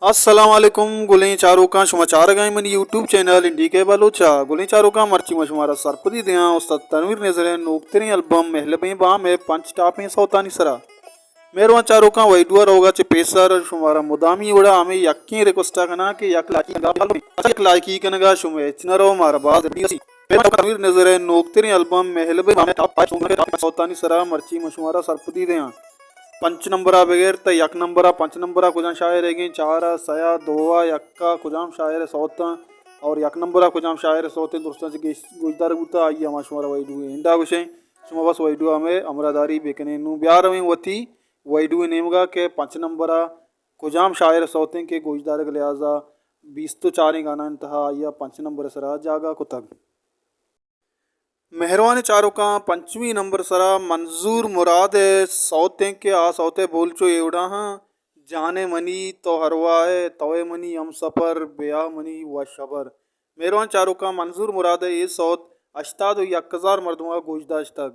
السلام علیکم گلیں چاروکاں، شما چارگائیں منی یوٹیوب چینل انڈی کے بلوچا۔ گلیں چاروکاں، مرچی ما شمارا سرپدی دیاں استاد تنویر نظر ءِ نوکتریں البم مہلبیں بام ءِ پنچ ٹاپیں سوتانی سرا۔ مہروان چاروکاں، ویڈیو ءَ روگا چہ پیسر شمارا مدامی وڑا ہمے یکیں ریکوسٹ ءَ کناں کہ یک لائکی کنگا، یک لائکی کنگا شما ہچ نہ رو، مارا باز دلچسپی۔ مہروان چاروکاں، تنویر نظر ءِ نوکتریں البم مہلبیں بام ءِ ٹاپ پنچ سوتانی سرا مرچی ما شمارا سرپدی دیاں۔ پنچ نمبر ءَ بگر تا یک نمبر ءَ، پنچ نمبر ءَ کجام شاعر ئیگیں؟ چار ءَ، سئے ءَ، دو ءَ، یک ءَ کجام شاعر ءِ سوت اَں اور یک نمبر ءَ کجام شاعر ءِ سوت اِنت، درستاں چہ گیش گوشدارگ بوتا، آئی ءَ ما شمارا ویڈیو ءِ اینڈ ءَ گوشیں۔ شما بس ویڈیو ءَ ہمے ہمراہداری بکنیں۔ نوں بیا رویں وتی ویڈیو ءِ نیمگا کہ پنچ نمبر ءَ کجام شاعر ءِ سوت اِنت کہ گوشدارگ ءِ لحاظ ءَ بیست ءُ چاریں گانا ءِ تہا آئی ءَ پنچ نمبر ءِ سرا جاگہ کتگ۔ مہروانیں چاروکاں، پنچمی نمبر سرا منظور مراد ءِ سوت اِنت کہ آ سوت ءِ بول چو اے وڑا اَں: جان منی تو ہروا ئے، تو ئے منی ہمسفر، بیا منی وش ہبر۔ مہروان چاروکاں، منظور مراد ءِ اے سوت ہشتاد ءُ یک ہزار مردماں گوش داشتگ۔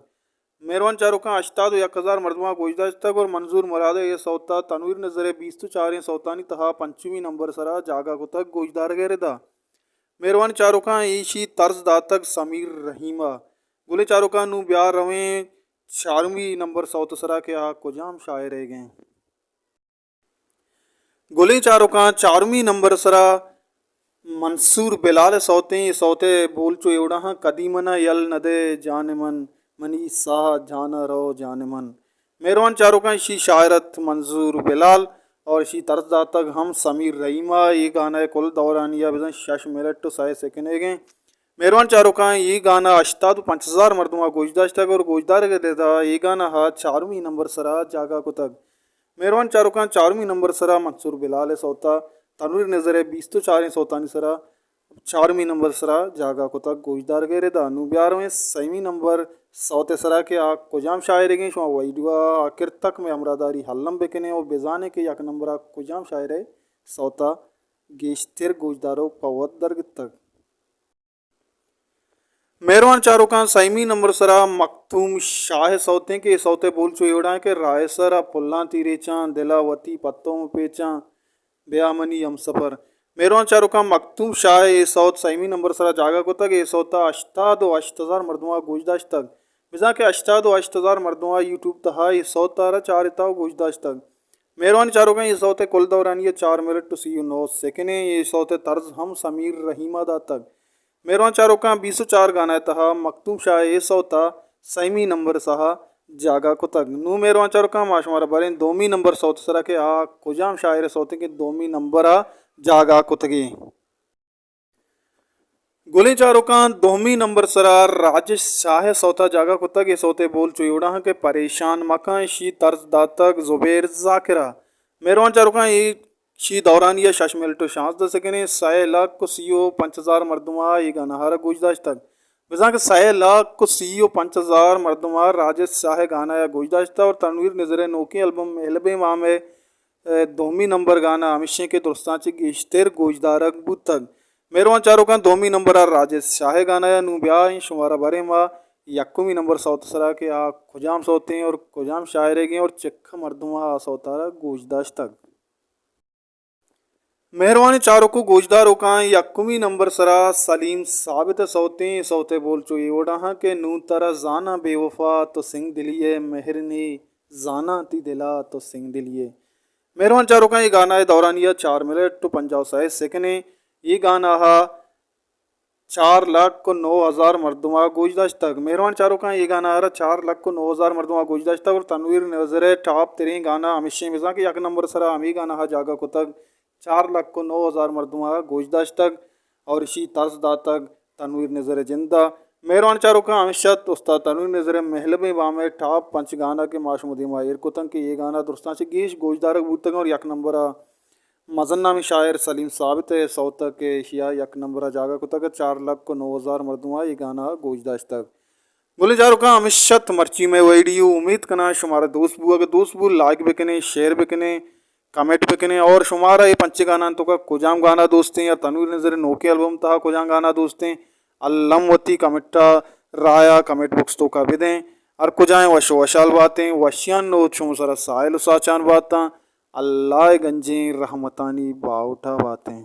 مہروان چاروکاں، ہشتاد ءُ یک ہزار مردماں گوش داشتگ اور منظور مراد ءِ اے سوت ءَ تنویر نظر ءِ بیست ءُ چاریں سوتانی تہا پنچمی نمبر سرا جاگہ کتگ گوشدارگ ءِ ردا۔ مہروان چاروکاں، ایشی طرز داتگ سمیر رحیم ءَ۔ گلیں چاروکاں، نوں بیا رویں چارمی نمبر سوت سرا کہ آ کجام شاعر ئیگیں۔ گلیں چاروکاں، چارمی نمبر سرا منصور بلال ءِ سوت اِنت۔ اے سوت ءِ بول چو اے وڑا اَں: کدی منا یل ندئے جان من، منی ساہ جان ءَ رو جان من۔ مہروان چاروکاں، ایشی شاعر اَت منظور بلال اور ایشی طرز داتگ ہم سمیر رحیم ءَ۔ اے گانا ءِ کل دورانیہ بزاں شش منٹ ءُ سئے سیکنڈ ئیگیں۔ مہروان چاروکاں، اے گانا ہشتاد ءُ پنچ ہزار مردماں گوش داشتگ اور گوشدارگ ءِ ردا اے گانا ءَ چارمی نمبر سرا جاگہ کتگ۔ مہروان چاروکاں، چارمی نمبر سرا منصور بلال ءِ سوت ءَ تنویر نظر ءِ بیست ءُ چاریں سوتانی سرا چارمی نمبر سرا جاگہ کتگ گوشدارگ ءِ ردا۔ نوں بیا رویں سئیمی نمبر سوت ءِ سرا کہ آ کجام شاعر ئیگیں۔ شما ویڈیو ءَ آخر تک مئے ہمراہداری الم بکنیں ءُ بزانیں کہ یک نمبر ءَ کجام شاعر ءِ سوت ءَ گیشتر گوشداروک پہ وت درگتگ۔ مہروان چاروکاں، سئیمی نمبر سرا مکتوم شاہ ءِ سوت اِنت کہ اے سوت ءِ بول چو اے وڑا اَں کہ راہ ءِ سرا پلاں تیریچاں، دل ءَ وتی پتو پیچاں، بیا منی ہمسفر۔ مہروان چاروکاں، مکتوم شاہ ءِ اے سوت سئیمی نمبر سرا جاگہ کتگ۔ اے سوت ءَ ہشتاد ءُ ہشت ہزار مردماں گوش داشتگ۔ بزاں کہ ہشتاد ءُ ہشت ہزار مردماں یوٹیوب تہا اے سوت ءَ را چارتگ ءُ گوش داشتگ۔ مہروان چاروکاں، اے سوت ءِ کل دورانیہ چار منٹ ءُ سی ءُ نو سیکنڈ اِنت۔ اے سوت ءِ طرز ہم سمیر رحیم ءَ داتگ۔ مہروان چاروکاں، بیست ءُ چار گانا ءِ تہا مکتوم شاہ ءِ اے سوت ءَ سئیمی نمبر سرا جاگہ کتگ۔ نوں مہروان چاروکاں، ما شمارا بریں دومی نمبر سوت سرا کہ آ کجام شاعر ءِ سوت اِنت کہ دومی نمبر ءَ جاگہ کتگی۔ گلیں چاروکاں، دومی نمبر سرا راجش شاہ ءِ سوت ءَ جاگہ کتگ۔ اے سوت ءِ بول چو اے وڑا اَں کہ پریشان مکن، ایشی طرز داتگ زبیر ذاکر ءَ۔ مہروان چاروکاں، اے شی دورانیہ شش منٹ ءُ شانزدہ سیکنڈ اِنت۔ سئے لکھ ءُ سی ءُ پنچ ہزار مردماں اے گانا ءَ را گوش داشتگ۔ بزاں کہ سئے لکھ ءُ سی ءُ پنچ ہزار مردماں راجش شاہ ءِ گانا ءَ گوش داشتگ اور تنویر نظر ءِ نوکیں البم مہلبیں بام ءِ، اے، دومی نمبر گانا ہمیش اِنت کہ درستاں چہ گیشتر گوشدارگ بوتگ۔ مہروان چاروکاں، دومی نمبر ءَ راجش شاہ ءِ گانا ءَ۔ نوں بیا ایں شمارا بریں ما یکمی نمبر سوت سرا کہ آ کجام سوت اِنت اور کجام شاعر ئیگیں اور چکہ مردماں آ سوت ءَ را گوش داشتگ۔ مہروانیں چاروک ءُ گوشداروکاں، یکمی نمبر سرا سلیم ثابت ءِ سوت اِنت۔ اے سوت ءِ بول چو اے وڑا اَں کہ نوں ترا زاناں بے وفا تو سنگ دلی ئے، مہر نی زاناں تئی دل ءَ تو سنگ دلی ئے۔ مہروان چاروکاں، اے گانا ءِ دورانیہ چار منٹ ءُ پنجاہ ءُ سئے سیکنڈ اِنت۔ اے گانا ءَ چار لکھ ءُ نو ہزار مردماں گوش داشتگ۔ مہروان چاروکاں، اے گانا ءَ را چار لکھ ءُ نو ہزار مردماں گوش داشتگ اور تنویر نظر ءِ ٹاپ تریں گانا ہمیش اِنت، بزاں کہ یک نمبر سرا ہمے گانا ءَ جاگہ کتگ۔ چار لکھ ءُ نو ہزار مردماں گوش داشتگ اور ایشی طرز داتگ تنویر نظر ءِ جند ءَ۔ مہروان چاروکاں، ہمیش اَت استاد تنویر نظر ءِ مہلبیں بام ءِ ٹاپ پنچ گانا کہ ما شمئے دیما ایر کتنت کہ اے گانا درستاں چہ گیش گوشدارگ بوتگ اور یک نمبر ءَ مزن نامیں شاعر سلیم ثابت ءِ سوت ءَ کہ ایشی ءَ یک نمبر ءَ جاگہ کتگ ءُ چار لکھ ءُ نو ہزار مردماں اے گانا ءَ گوش داشتگ۔ گلیں چاروکاں، ہمیش اَت مرچی مئے ویڈیو۔ امید کناں شمارا دوست بو، اگہ دوست بو لائک بکنیں، شیئر بکنیں، کمنٹ بکنیں اور شمارا اے پنچیں گانا توکا کجام گانا دوست ایں یا تنویر نظر ءِ نوکیں البم تہا کجام گانا دوست ایں، الم وتی کمنٹ ءَ رایا کمنٹ باکس توکا بدیں۔ ہر کجائیں وش ءُ وشحال باتیں، وشیانی نود شمئے سرا ساہیل ءُ ساچان باتاں۔ اللہ ءِ گنجیں رحمتانی باہوٹا باتیں۔